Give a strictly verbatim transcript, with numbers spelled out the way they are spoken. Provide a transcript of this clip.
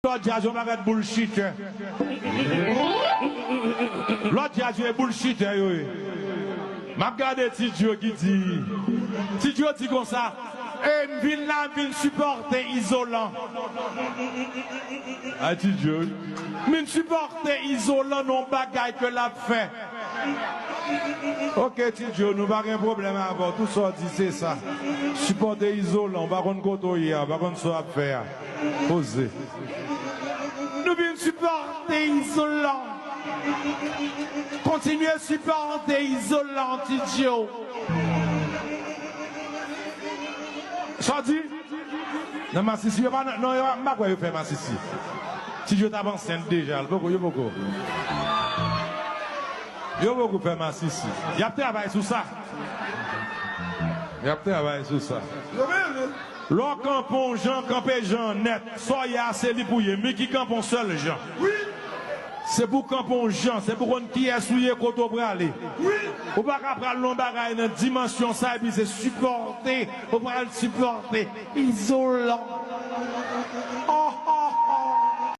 Lòt djaz yo pa ret bullshitè. Lòt djaz yo e bullshitè yo ye. M ap gade Ti Djo ki di. Ti Djo di konsa, e m vin la, m vin sipòte Izolan. Ay, Ti Djo. M vin sipòte Izolan nan yon bagay ke l ap fè. Ok, Ti Djo, nou pa gen pwoblèm avè w. Tout sa w di, se sa. Sipòte Izolan, w pa konn kote w ye a, w pa konn sa w ap fè a. Poze. Nou vin sipòte Izolan. Kontinye sipòte Izolan, Ti Djo. Sa w di? Nan masisi, yo pa nan, non, yo pa, m pa kwè yo fè masisi. Ti Djo t ap ansent deja, l poko, yo poko. Yo poko fè masisi. Y ap travay sou sa. Y ap travay sou sa. Lè w kanpe yon jan, kanpe jan nèt. Sa w ye a, se li pou ye. Miki kanpe yon sèl jan. Se pou w kanpe yon jan, se pou w konn kiyès ou ye, kote w prale. Ou pa ka pral nan yon bagay nan dimansyon sa, epi se sipòte, ou pral sipòte Izolan.